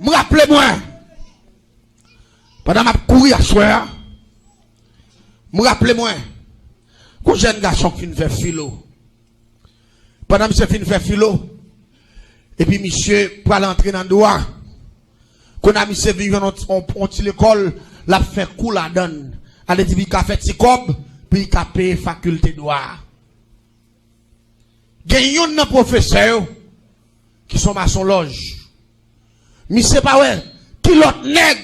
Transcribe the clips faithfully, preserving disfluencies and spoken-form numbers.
M raple mwen, pandan m ap kouri aswè a, m raple mwen, gon jèn gason k fin fè filo. Pandan misye fin fè filo, epi misye pral antre nan dwa. Kounye a misye vin jwenn on, on, on ti lekòl, l ap fè kou ladan l. Sa vle di, pou li ka fè ti kòb, pou li ka peye fakilte dwa a. Gen youn nan pwofesè yo ki se yon masonlòj. Misye pa wè ki lòt nèg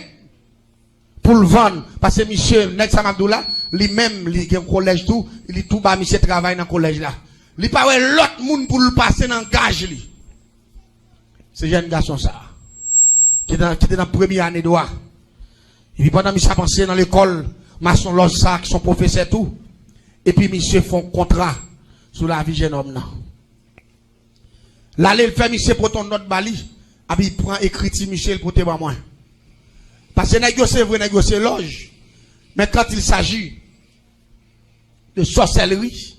pou l vann. Paske misye, nèg sa m ap di w la, li menm, li gen kolèj tou, li tou ba misye travay nan kolèj la. Li pa wè lòt moun pou l pase nan gaj li. Se jèn gason sa a, ki te nan, ki te nan premye ane dwa. Epi pandan misye ap anseyen nan lekòl masonlòj sa a, ki se yon pwofesè tou, epi misye fè yon kontra sou lavi jennonm nan. L ale, l fè misye pote yon nòt ba li, epi l pran ekriti misye, l pote ban mwen. Paske nèg yo se vre, nèg yo se lòj, men quand il s'agit de sorcellerie,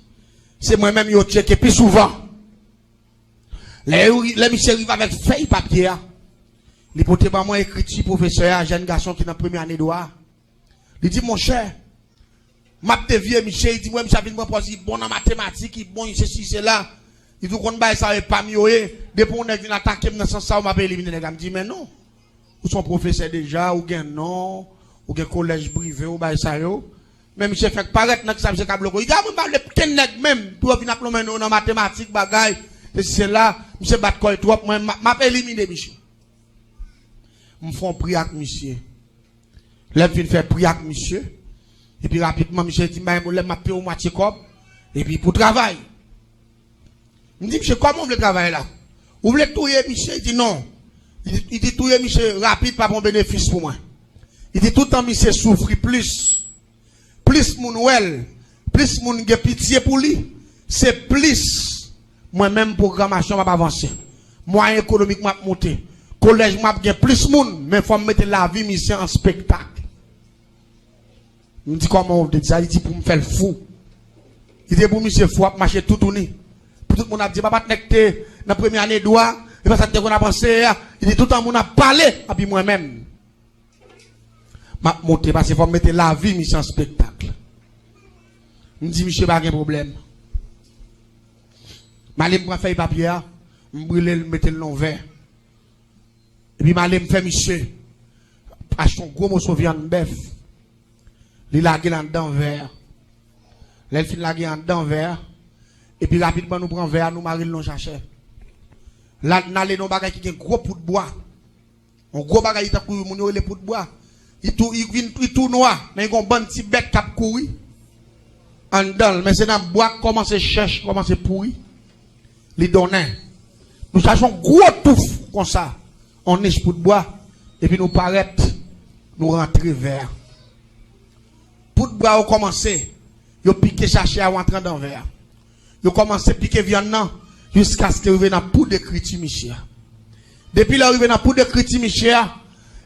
se mwen menm yo tcheke pi souvan. Lè yo, lè misye rive avèk fèy papye a, li pote ban mwen ekriti pwofesè a, jèn gason ki nan premye ane dwa a. Li di, monchè, m ap devye misye, li di, m wè misye ap vin pran pòz, li bon nan matematik, li bon, li sesi, sela. Li di, ou konn bagay sa yo, e pa m yo ye. Depi yon nèg vin atake m nan sans sa yo, m ap elimine nèg la. M di, men non. Ou se yon pwofesè deja, ou gen non, ou gen kolèj prive w, bagay sa yo. Men misye fèk parèt nan kisa misye ka bloke w. Li di, a mwen pa vle kenn nèg menm, pou yo vin ap lonmen nou nan matematik, bagay, sesi, sela. Misye bat kò l twòp, mwen, m a, m ap elimine misye. M fè yon pri ak misye. Lè m fin fè pri ak misye, epi rapidman, misye di m, bay mwen, lè m ap peye w mwatye kòb, epi pou travay. M di, misye, kòman w vle travay la? Ou vle touye misye? Li di, non. Li di, li di, touye misye rapid pa pran benefis pou mwen. Li di, toutan misye soufri plis, plis moun wè l, plis moun gen pitye pou li, se plis mwen menm pwogramasyon m ap avanse. Mwayen ekonomik mwen ap moute. Kolèj mwen ap gen plis moun, men fò m mete lavi misye an spektak. M di, kòman w vle di sa? Li di, pou m fè l fou. Li di, pou misye fou, ap mache toutouni. Pou tout moun ap di, papa t nèg te nan premye ane dwa, e pa sa n te konn ap panse a. Li di, toutan moun ap pale, epi mwen menm, m ap moute, paske fò m mete lavi misye an spektak. M di, misye pa gen pwoblèm. M ale, m pran fèy papye a, m brile l, m mete l nan yon vè. Epi m ale, m fè misye achte yon gwo moso vyann bèf. Li lage l anndan vè a. Lè l fin lage anndan vè a, epi rapidman nou pran vè a, nou mare l nan yon sachè. La, n ale nan yon bagay ki gen gwo poud bwa. Yon gwo bagay, li tankou moun yo rele poud bwa. Li tou, li vin, li tou nwa, men li gon bann ti bèt k ap kouri anndan l. Men se nan bwa k kòmanse chèch, kòmanse pouri. Li donnen. Nou chache yon gwo touf konsa, yon nich poud bwa, epi nou parèt, nou rantre vè a. Poud bwa yo kòmanse, yo pike sachè a, yo antre anndan vè a. Yo kòmanse pike vyann nan, jiskaske yo rive nan poud ekriti misye a. Depi lè yo rive nan poud ekriti misye a,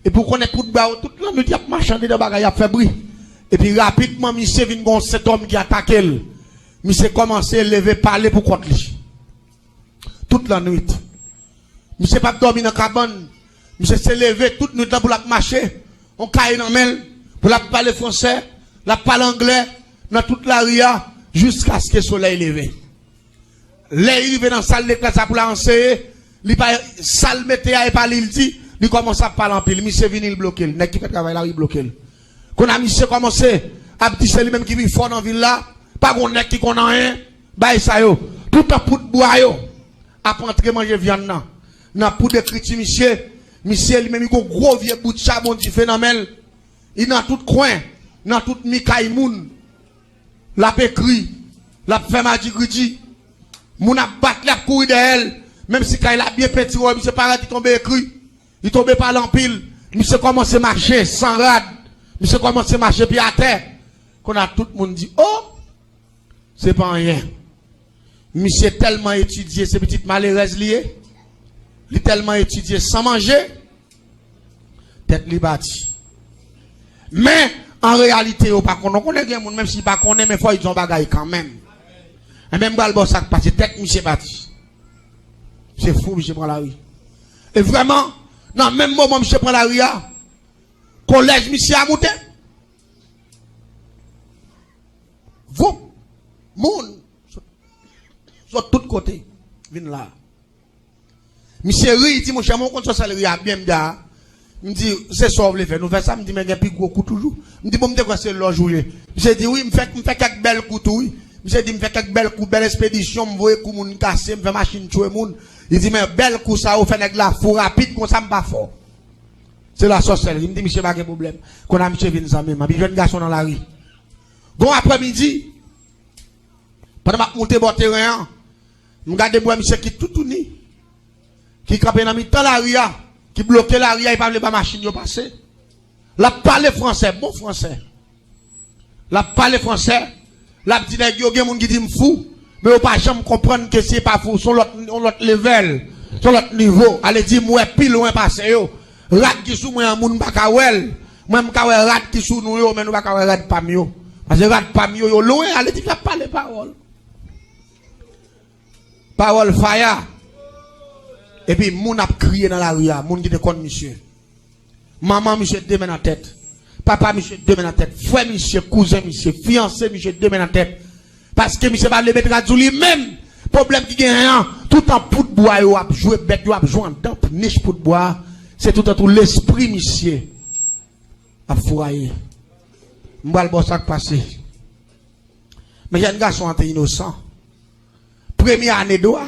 epi w konnen poud bwa yo, tout lannwit y ap mache anndedan bagay, y ap fè bri. Epi rapidman, misye vin gen yon sentòm ki atake l. Misye kòmanse leve pale pou kont li. Tout lannwit. Misye p ap dòmi nan kabann. Misye se leve tout nwit lan pou l ap mache, yon kaye nan men l, pou l ap pale fransè, l ap pale anglè, nan tout lari a, jiskaske solèy leve. Lè li rive nan sal leklè sa pou l al anseye, li pa, sa l mete a, e pa li l di, li kòmanse ap pale anpil. Misye vini, l bloke l. Nèg ki fè travay la, li bloke l. Kounye a, misye kòmanse ap di se li menm ki pi fò nan vil la, pa gon nèg ki konn anyen, bagay sa yo. Toutan poud bwa yo ap antre manje vyann nan, nan poud ekriti misye, misye li menm li gon gwo vye bout chabon dife nan men l. Li nan tout kwen, nan tout mi kay moun. L ap ekri, l ap fè madigridi. Moun ap bat li, ap kouri dèyè l. Menm si kay la byen pentire, misye parèt, li tonbe ekri. Li tonbe pale anpil. Misye kòmanse mache san rad. Misye kòmanse mache pye atè. Kounye a tout moun di, o! Se pa anyen. Misye tèlman etidye, se pitit malerèz li ye. Li tèlman etidye san manje, tèt li pati. Men, an reyalite, yo pa konnen. Ou konnen gen moun, menm si li pa konnen, men fò li di yon bagay kanmenm. Enben, m pral ba w sa k pase, tèt misye pati. Se fou, misye pran lari. E vrèman, Nan menm moman misye pran lari a, kolèj misye a moute. Voup! Moun sot tout kote vin la. Misye ri, li di, "Monchè, mwen konn sòsèlri a byen," m di, "A, m di, se sa w vle fè, nou fè sa," m di, "men gen pi gwo kou toujou." M di, "Bon, m te kwè se lòj ou ye." Misye di, "Wi, m fè, m fè kèk bèl kou tou, wi." Misye di, "M fè kèk bèl kou, bèl espedisyon, m voye kou moun kase, m fè machin tchwe moun." Li di, "Men bèl kou sa yo fè nèg la fou rapid, konsa m pa fò. Se la sòsèlri." M di, "Misye pa gen pwoblèm." Kounye a misye vin zanmi m, epi jèn gason nan lari. Gon aprèmidi, pandan m ap moute bò teren an, m gade m wè misye ki toutouni, ki kanpe nan mitan lari a, ki bloke lari a, li pa vle ba machin yo pase. L ap pale fransè, bon fransè. L ap pale fransè, l ap di nèg yo, gen moun ki di m fou, men yo pa janm konprann ke se pa fou, se yon lòt, yon lòt level, se yon lòt nivo. Ale di m wè pi lwen pase yo. Rad ki sou mwen an, moun pa ka wè l. Mwen, m ka wè rad ki sou nou yo, men nou pa ka wè rad pa m yo. Paske rad pa m yo, yo lwen, ale di m ap pale pawòl. Pawòl faya. Epi moun ap kriye nan lari a, moun ki te konn misye. Manman misye de men nan tèt. Papa misye de men nan tèt. Frè misye, kouzen misye, fiyanse misye de men nan tèt. Paske misye pa vle met rad sou li menm. Pwoblèm ki genyen an, tout an poud bwa yo ap jwe, bèt yo ap jwe anndan nich poud bwa a. Se tout an tou lespri misye ap fouraye. M pral ba w sa k pase. Men jèn gason an te inosan. Premye ane dwa,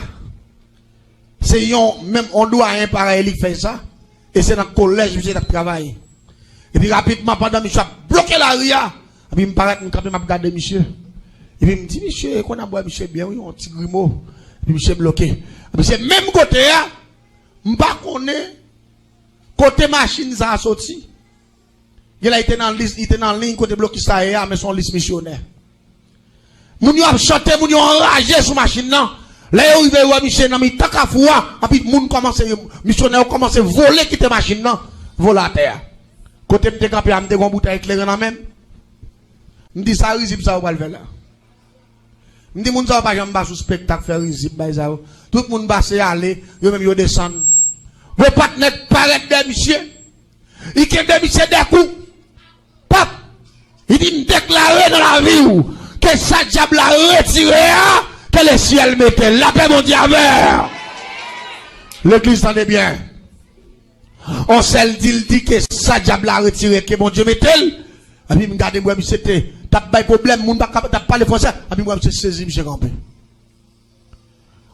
se yon, menm yon dwayen parèy li k fè sa, e se nan kolèj misye t ap travay. Epi rapidman, pandan misye ap bloke lari a, epi m parèt, m kanpe, m ap gade misye. Epi m di, "Misye, e konn ap wè misye byen, wi, yon ti grimo." Epi misye bloke. Epi se menm kote a, m pa konnen kote machin sa a soti. Genlè li te nan lis, li te nan liy kote blokis la ye a, men se yon lis misyonè. Moun yo ap chante, moun yo anraje sou machin nan. Lè yo rive, yo wè misye nan mitan kafou a, anpi moun kòmanse, misyonè yo kòmanse vole kite machin nan, vole atè a. Kote m te kanpe a, m te gen yon boutèy kleren nan men m. M di, "Sa rizib sa yo pral fè la?" M di, "Moun sa yo pa janm ba sou spektak fè rizib bay sa yo." Tout moun pase ale, yo menm yo desann. Gwo patnè parèt dèyè misye. Li kenbe misye de kou. Pap! Li di, "M deklare nan lavi w ke sa dyab la retire a, ke lesyèl mete l. Lapè Bondye avè w." Legliz, tande byen. On sèl di l di ke sa dyab la retire, ke Bondye mete l. Epi m gade, m wè misye te, t ap bay pwoblèm, moun pa ka, t ap pale fransè. Epi m wè misye sezi, misye kanpe.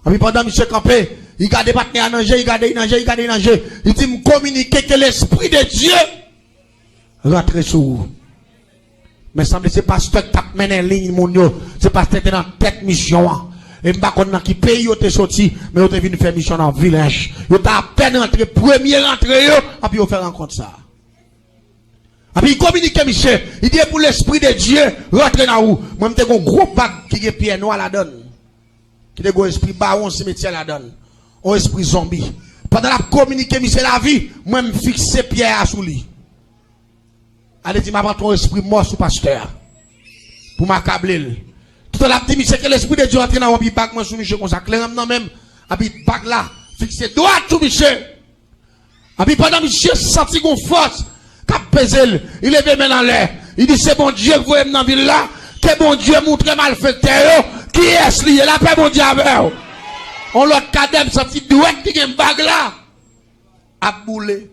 Epi pandan misye kanpe, li gade patnè a nan je, li gade li nan je, li gade li nan je. Li di, "M kominike ke Lespri de Dye rantre sou ou." Men sanble se pastè k t ap mennen liy moun yo. Se pastè te nan tèt misyon an. E m pa konn nan ki peyi yo te soti, men yo te vin fè misyon nan Vilèj. Yo te apèn rantre, premye rantre yo, epi yo fè rankont sa a. Epi li kominike misye, li di, "Pou Lespri de Dye rantre nan ou." Mwen, m te gen yon gwo bag ki gen pyè nwa ladan l, ki te gen yon espri bawon simetyè ladan l, yon espri zonbi. Pandan l ap kominike misye lavi, mwen, m fikse pyè a sou li. Ale di, "M ap antre yon espri mò sou pastè a pou m akable l." Toutan l ap di misye ke Lespri de Dye antre nan ou, epi bag mwen sou misye konsa, kleren m nan men m, epi bag la fikse dwat sou misye. Epi pandan misye santi gon fòs k ap peze l, li leve men l anlè. Li di, "Se Bondye k voye m nan vil la, ke Bondye moutre malfektè yo kiyès li ye." Lapè Bondye avè w. On lòt kadè m santi dwèt ki gen bag la ap boule.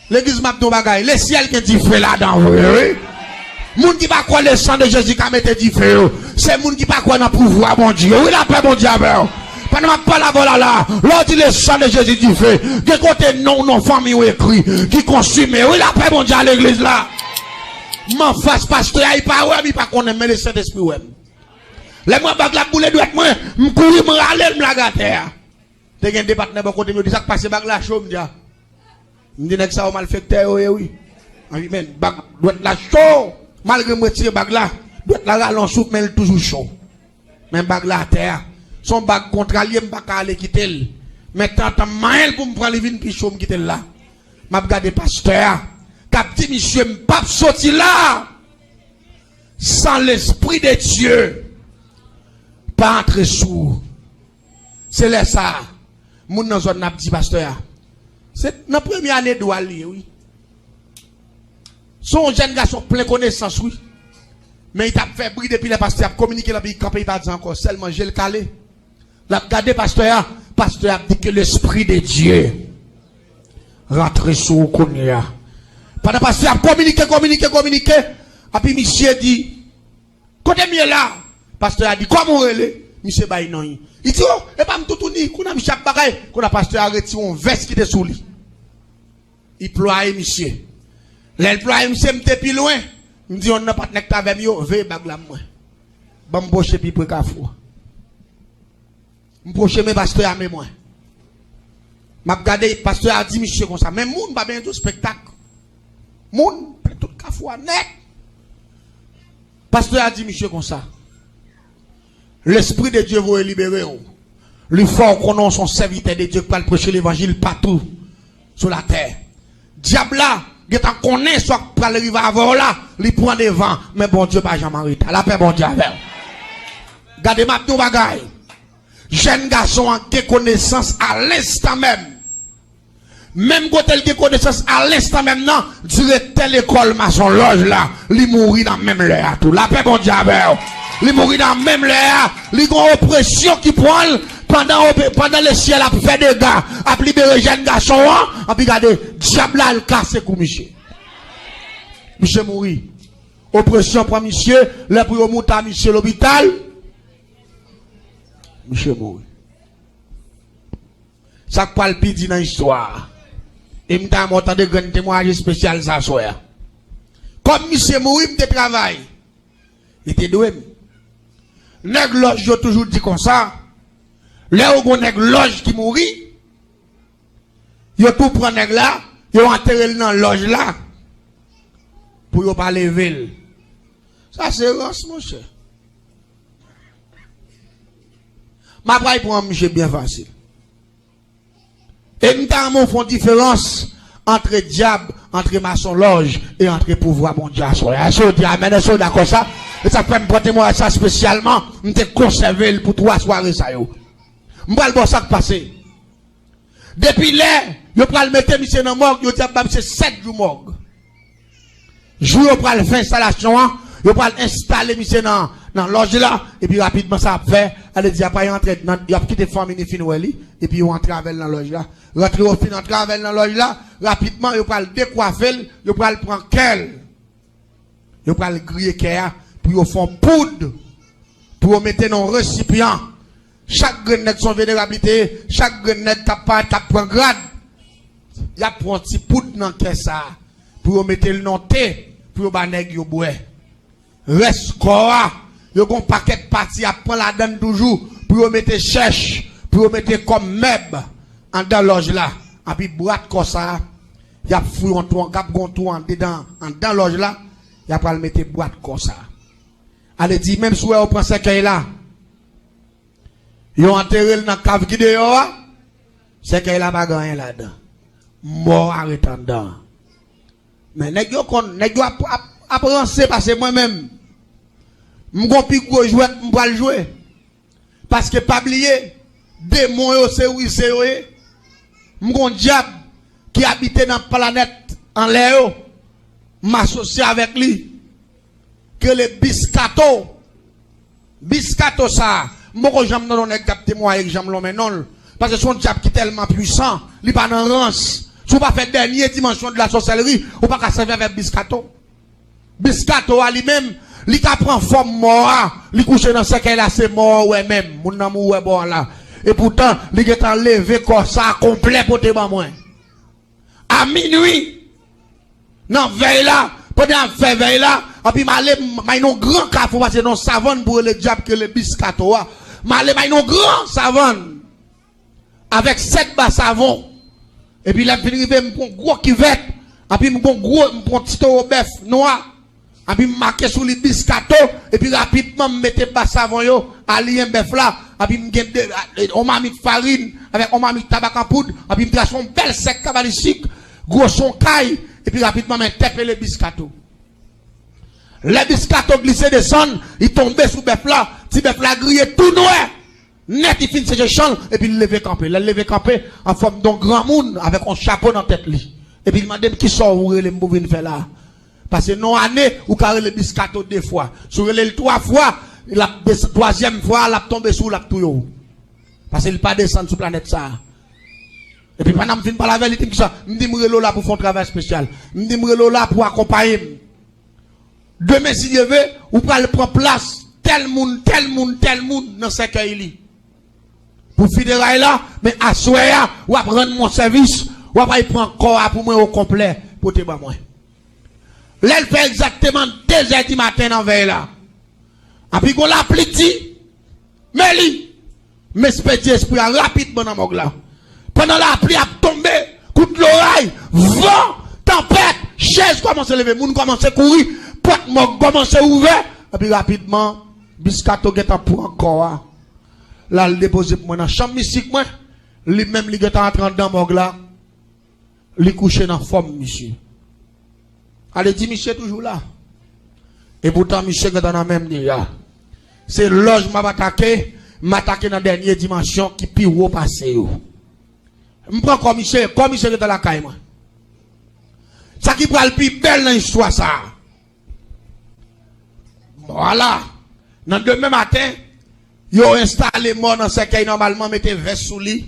Legliz, m ap di yon bagay, lesyèl gen dife ladan vre, wi. Moun ki pa kwè le san de Jezi ka mete dife yo, se moun ki pa kwè nan pouvwa Bondye. Wi, lapè Bondye avè w. Pandan m ap pale avè w la, la, lè w di le san de Jezi dife, gen kote non w, non fanmi w ekri, ki konsime. Wi, lapè Bondye a legliz la. M anfas pastè a, li pa wè m, li pa konnen m, men le Sentespri wè m. Lè m wè bag la ap boule dwèt mwen, m kouri, m rale l, m lage atè a. Te gen de patnè bò kote m, yo di, "Sa k pase, bag la cho?" M di, "A." M di, "Nèg sa yo malfektè yo ye, wi." Anpi men, bag, dwèt la cho. Malgre m retire bag la, dwèt la rale yon souf, men l toujou cho. Men bag la atè a. Se yon bag kontra l ye, m pa ka ale kite l. Men tantan m manyen l pou m pran li vin pi cho, m kite l la. M ap gade pastè a k ap di misye, "M p ap soti la san Lespri de Dye pa antre sou ou." Se lè sa a, moun nan zòn nan ap di pastè a, Se nan premye ane dwa l ye, wi. Se yon jèn gason plen konesans, wi. Men li t ap fè bri depi lè pastè ap kominike, l ap kanpe, li pa di ankò, sèlman je l kale. L ap gade pastè a, pastè a ap di que l'esprit de Dieu rantre sou ou kounye a. Pandan pastè a ap kominike, kominike, kominike, epi misye di, "Kote m ye la?" Pastè a di, "Kòman w rele?" Misye bay non li. Li di, "O, e pa m toutouni." Kounye a misye ap bagay, kounye a pastè a retire yon vès ki te sou li. Li plwaye misye. Lè l plwaye misye, m te pi lwen. M di yonn nan patnè k t avè m yo, "Veye bag la mwen. Ban m pwoche pi pre kafou a." M pwoche men pastè a men mwen. M ap gade, pastè a di misye konsa, men moun pa benyen tou spektak. Moun, plen tout kafou a nèt. Pastè a di misye konsa, "Lespri de Dye voye libere w. Li fè w konnen w se yon sèvitè de Dye k pral preche levanjil patou sou latè. Dyab la gentan konnen sa k pral rive avè w la, li pran devan, men Bondye pa janm an reta." Lapè Bondye avè w. Gade, m ap di w bagay. Jèn gason an gen konesans a lenstan menm. Menm kote l gen konesans a lenstan menm nan, direktè lekòl masonlòj la, li mouri nan menm lè a tou. Lapè Bondye avè w. Li mouri nan menm lè a. Li gon opresyon ki pran l pandan, ope- pandan lesyèl ap fè dega, ap libere jèn gason an, anpi gade, dyab la al kase kou misye. Misye mouri. Opresyon pran misye, lè pou yo moute misye lopital, misye mouri. Sa k pral pi di nan istwa a. E m ta renmen w tande grenn temwayaj espesyal sa aswè a. Kòm misye mouri, m te travay. Li te dwe m. Nèg lòj yo toujou di konsa, lè yo gon nèg lòj ki mouri, yo tou pran nèg la, yo antere l nan lòj la pou yo pa leve l. Sa se rans, monchè. M ap pral pran misye byen fasil. E m ta renmen w fè yon diferans antre dyab, antre masonlòj e antre pouvwa Bondye aswè a. Èske w di amèn? Èske w dakò sa? E sa k fè m pote mwen sa espesyalman, m te konsève l pou twa sware sa yo. M pral ba w sa k pase. Depi lè yo pral mete misye nan mòg, yo di ap ba misye sèt jou mòg. Jou yo pral fè enstalasyon an, yo pral enstale misye nan, nan lòj la, epi rapidman sa ap fè, ale di ap rantre nan, y ap kite fanmi li fin wè li, epi yo antre avè l nan lòj la. Rantre yo fin antre avè l nan lòj la, rapidman yo pral dekwafe l, yo pral pran kè l. Yo pral griye kè a pou yo fè yon poud, pou yo mete nan yon resipyan. Chak grenn nèg se yon venerab li te ye, chak grenn nèg k ap parèt, k ap pran grad, y ap pran yon ti poud nan kè sa a, pou yo mete l nan te, pou yo ba nèg yo bwè. Rès kò a, yo gon pakèt pati y ap pran ladan l toujou, pou yo mete chèch, pou yo mete kòm mèb anndan lòj la. Anpi bwat kò sa a, y ap fouye yon twou, y ap gon twou andedan, anndan lòj la, y ap pral mete bwat kò sa a. Ale di, menm si w wè yo pran sèkèy la, yo antere l nan kav ki deyò a, sèkèy la pa gen anyen ladan. Mò a ret anndan. Men nèg yo konn, nèg yo ap, ap, ap ranse pase mwen menm. M gon pi gwo jwèt m pral jwe. Paske pa bliye, demon yo se rize yo ye. M gon dyab ki abite nan planèt anlè yo. M asosye avèk li. Ki rele Biskato. Biskato sa a, m poko janm tande yon nèg k ap temwaye k janm lonmen non l. Paske se yon dyab ki tèlman pwisan, li pa nan rans. Si w pa fè dènye dimansyon de la sòsèlri, ou pa ka sèvi avèk Biskato. Biskato a li menm, li ka pran fòm mò a, li kouche nan sèkèy la, se mò a w wè menm, moun nan mouri bò a la. Epoutan, li gentan leve kò sa a konplè pote ban mwen. A minwi, nan vèy la, pandan y ap fè vèy la, anpi m ale, m al nan yon gran kafou, pase nan yon savann pou rele dyab ki rele Biskato a. M ale, m al nan yon gran savann avèk sèt ba savon. Epi lè m fin rive, m pran gwo kivèt, anpi m pran gwo, m pran ti towo bèf nwa. Anpi m make sou li Biskato, epi rapidman m mete ba savon yo, aliyen bèf la, anpi m gen de, yon mamit farin, avèk yon mamit tabak an poud, anpi m trase yon bèl sèk kabalistik, gwo son kay, epi rapidman m entèpele Biskato. Lè Biskato glise desann, li tonbe sou bèf la, ti bèf la griye tou nwè. Nèt, li fin seche chan l, epi l leve kanpe. Lè l leve kanpe, an fòm de yon granmoun, avèk yon chapo nan tèt li. Epi l mande m, "Kisa w rele m pou vin fè la a?" Pase nan ane, ou ka rele Biscato de fwa. Si w rele l twa fwa, l ap desann, twazyèm fwa a, l ap tonbe sou w, l ap touye w. Pase li pa desann sou planèt sa a. Epi pandan m fin pale avè l, li di m sa. M di, "M rele w la pou fè yon travay espesyal." M di, "M rele w la pou akonpaye m. Demen, si Dye vle, ou pral pran plas tèl moun, tèl moun, tèl moun nan sèkèy li. Pou fineray la, men aswè a, w ap rann mwen sèvis, w ap al pran kò a pou mwen okonplè, pote ban mwen." Lè l fè egzakteman de zè di maten nan vèy la, epi gon lapli di, "Men li!" M espedye espri a rapidman nan mòg la. Pandan lapli ap tonbe, kout loray, van, tanpèt, chèz kòmanse leve, moun kòmanse kouri, pòt mòg kòmanse ouvè, epi rapidman, Biscato gentan pran kò a. L al depoze pou mwen nan chanm mistik mwen, li menm li gentan antre anndan mòg la. Li kouche nan fòm misye. Ale di misye toujou la. Epoutan misye gentan nan men m deja. Se lòj m ap atake, m atake nan dènye dimansyon ki pi wo pase yo. M pran kò misye, kò misye gentan lakay mwen. Sa ki pral pi bèl nan istwa sa a, mò a la, nan demen maten, yo enstale mò nan sèkèy nòmalman, mete vès sou li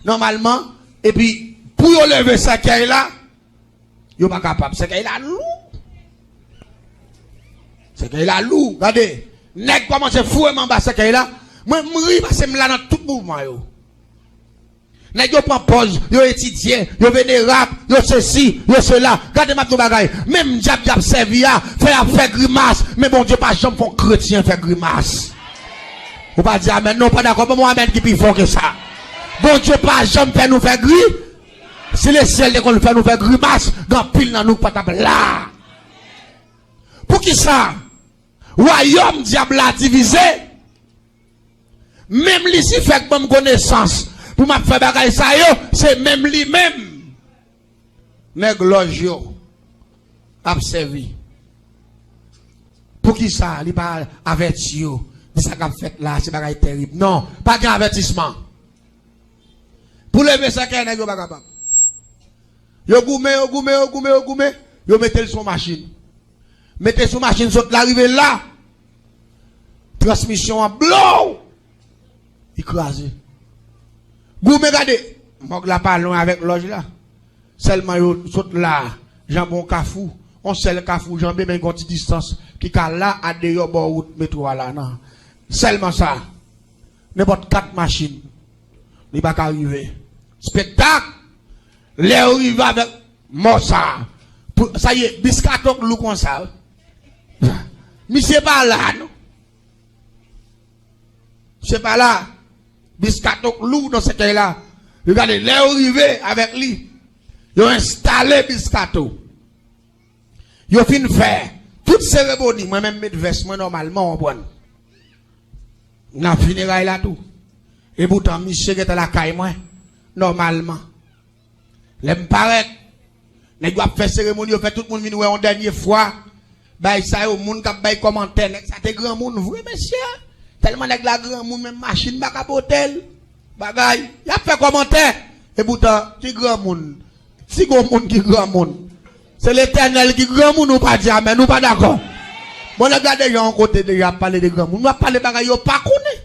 nòmalman, epi pou yo leve sèkèy la, yo pa kapab. Sèkèy la lou. Sèkèy la lou. Gade, nèg kòmanse foure m anba sèkèy la. Mwen, m ri pase m la nan tout mouvman yo. Nèg yo pran pòz, yo etidye, yo venerab, yo sesi, yo sela. Gade, m ap di yon bagay. Menm dyab y ap sèvi a, fè y ap fè grimas, men Bondye pa janm fè yon kretyen fè grimas. Ou pa di amèn, non, ou pa dakò. Ban m yon amèn ki pi fò ke sa. Bondye pa janm fè nou fè gri. Si lesyèl te konn fè nou fè grimas, gen anpil nan nou ki pa t ap la. Poukisa? Wayòm dyab la divize. Menm Lisifè k ban m konesans pou m ap fè bagay sa yo, se menm li menm nèg lòj yo ap sèvi. Poukisa li pa avèti yo? Di sa k ap fèt la, se bagay tèrib. Non, pa gen avètisman. Pou leve sèkèy, nèg yo pa kapab. Yo goumen, yo goumen, yo goumen, yo goumen. Yo mete l sou yon machin. Mete sou machin, sot la, rive la. Transmisyon an blow! Li kraze. Goumen, gade. Mòg la pa lwen avèk lòj la. Sèlman yo sot la, janbe yon kafou. Yon sèl kafou janbe, men gon ti distans ki ka la, adeyò bò wout metwo a la, nan. Sèlman sa. Nenpòt kat machin, li pa ka rive. Spektak! Lè yo rive avèk mò sa a, pou, sa ye, Biscato k lou konsa, wi. Misye pa la, non. Misye pa la. Biscato k lou nan sèkèy la. Yo gade, lè yo rive avèk li, yo enstale Biscato. Yo fin fè tout seremoni, mwen menm met vès mwen nòmalman, w konprann. Nan fineray la tou. Epoutan, misye gentan lakay mwen, nòmalman. Lè m parèt, nèg yo ap fè seremoni, yo fè tout moun vin wè yon dènye fwa. Bay sa yo, moun k ap bay kòmantè, nèg sa te granmoun vre, mesye. Tèlman nèg la granmoun, menm machin pa ka pote l. Bagay, y ap fè kòmantè. Epoutan, ki granmoun? Si gon moun ki granmoun, se Letènèl ki granmoun, ou pa di amèn, ou pa dakò. Bon, nèg la deja yon kote, deja ap pale de granmoun. W ap pale bagay yo pa konnen.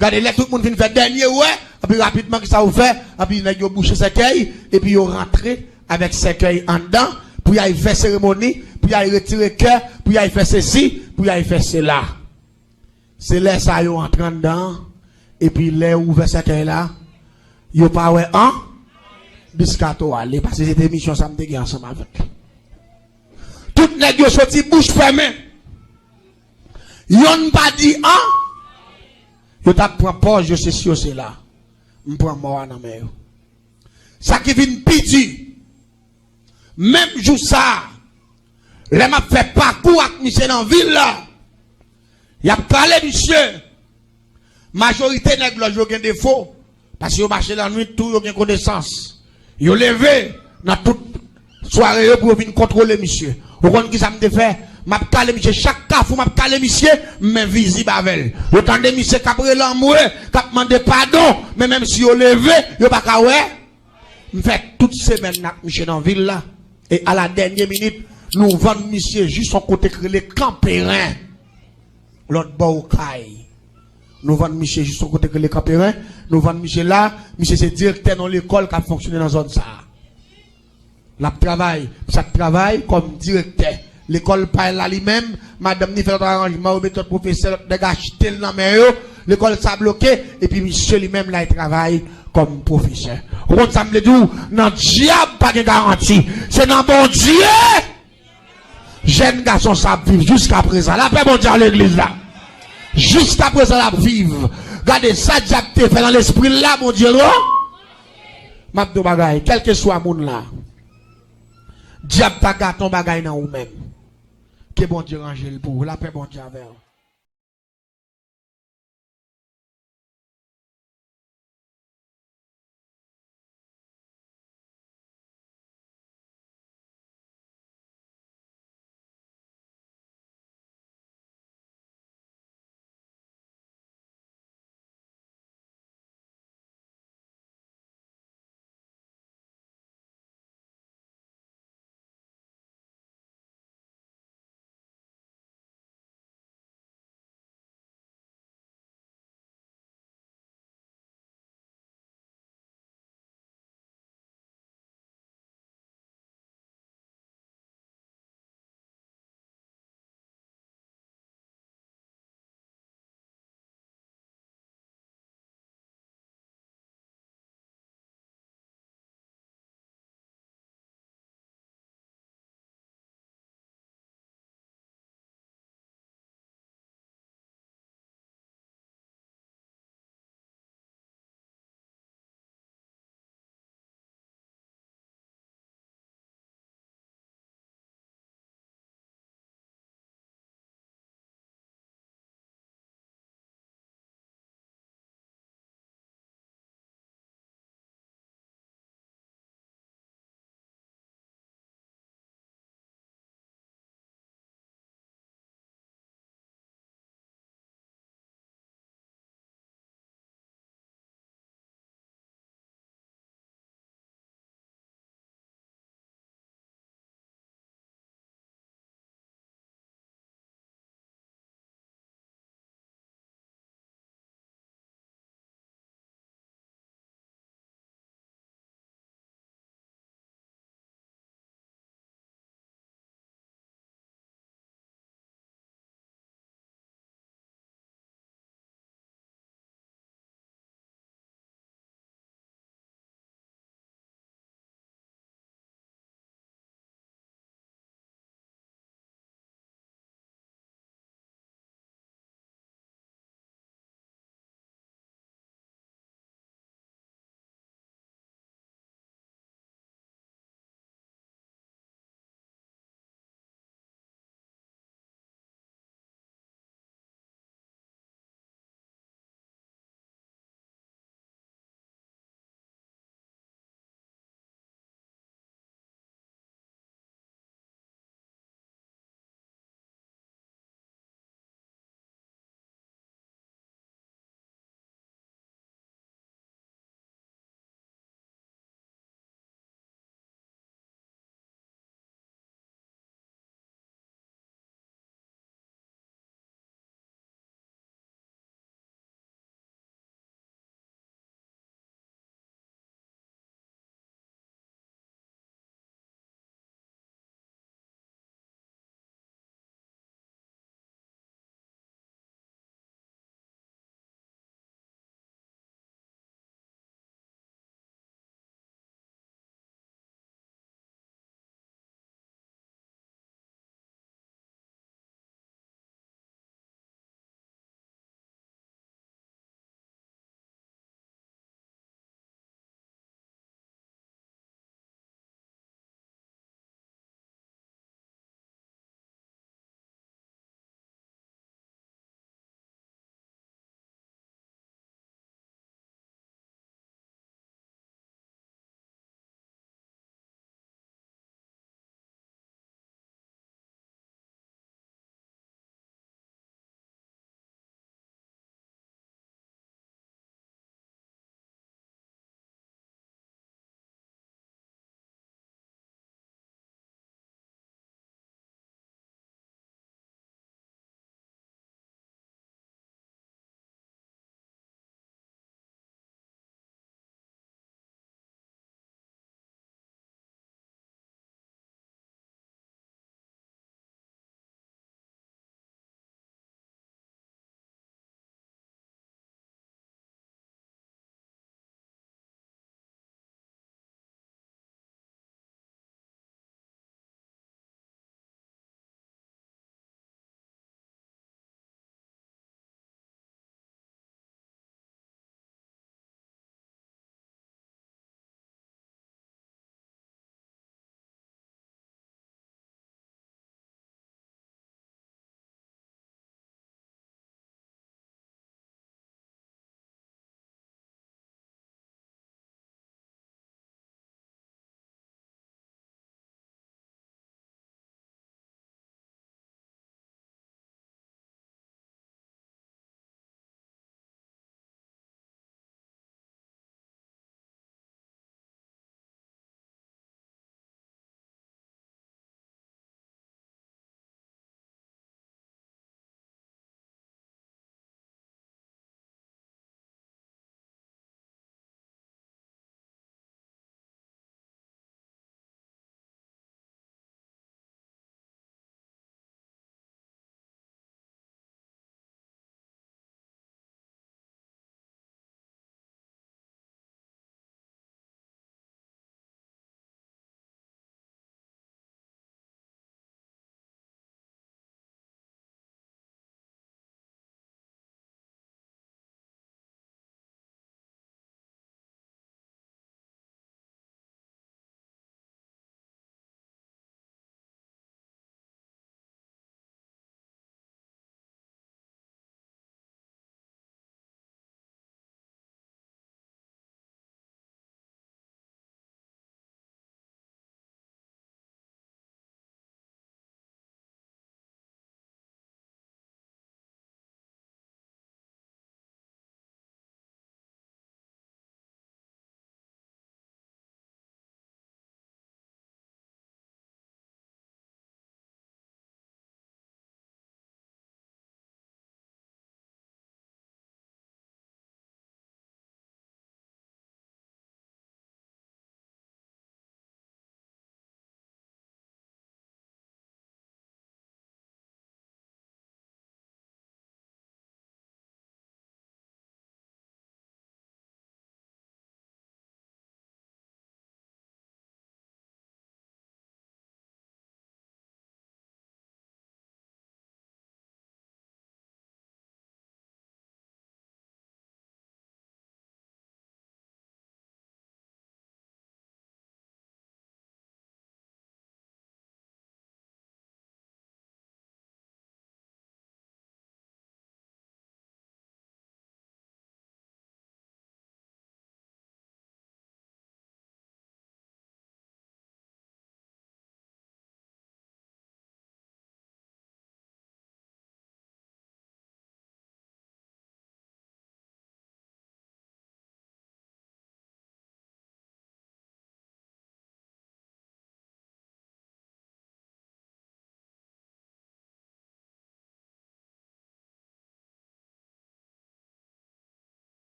Gade, lè tout moun fin fè dènye wè, epi rapidman, kisa yo fè? Epi nèg yo bouche sèkèy, epi yo rantre avèk sèkèy anndan, pou y al fè seremoni, pou y al retire kè, pou y al fè sesi, pou y al fè sela. Se lè sa yo antre anndan an, epi lè yo ouvè sèkèy la, yo pa wè an Biscato ale, paske se te misyon sa m te gen ansanm avèk li. Tout nèg yo soti bouch fèmen. Yonn pa di an. Yo t ap pran pòz, yo sesi, yo sela. M pran mò a nan men yo. Sa ki vin pi di, menm jou sa a, lè m ap fè pakou ak misye nan vil la, y ap kale misye. Majorite nèg lòj yo gen defo, paske yo mache lannwit tou, yo gen konesans. Yo leve nan tout sware yo pou yo vin kontwole misye. Ou konn kisa m te fè? M ap kale misye chak kafou, m ap kale misye, men vizib avè l. Yo tande misye k ap rele anmwe, k ap mande padon, men menm si yo leve, yo pa ka wè. M fè tout semèn nan ak misye nan vil la. E a la dènye minit, nou vann misye jis yon kote k rele Kanperen. Lòt bò Okay. Nou vann misye jis yon kote k rele Kanperen. Nou vann misye la. Misye se direktè yon lekòl k ap fonksyone nan zòn sa a. L ap travay. Misye ap travay kòm direktè. Lekòl pa l la li menm, madanm ni fè lòt aranjman, yo mete lòt pwofesè, lòt nèg achte l nan men yo. Lekòl sa bloke, epi misye li menm la, li travay kòm pwofesè. Ou konn sa m vle di w? Nan dyab pa gen garanti. Se nan Bondye! Jèn gason sa ap viv jiskaprezan. Lapè Bondye a legliz la. Jiskaprezan l ap viv. Gade sa dyab te fè nan lespri l la, Bondye non. M ap di w bagay, kèlkeswa moun la, dyab ta gate yon bagay nan ou menm, ke Bondye ranje l pou ou. Lapè Bondye avè w.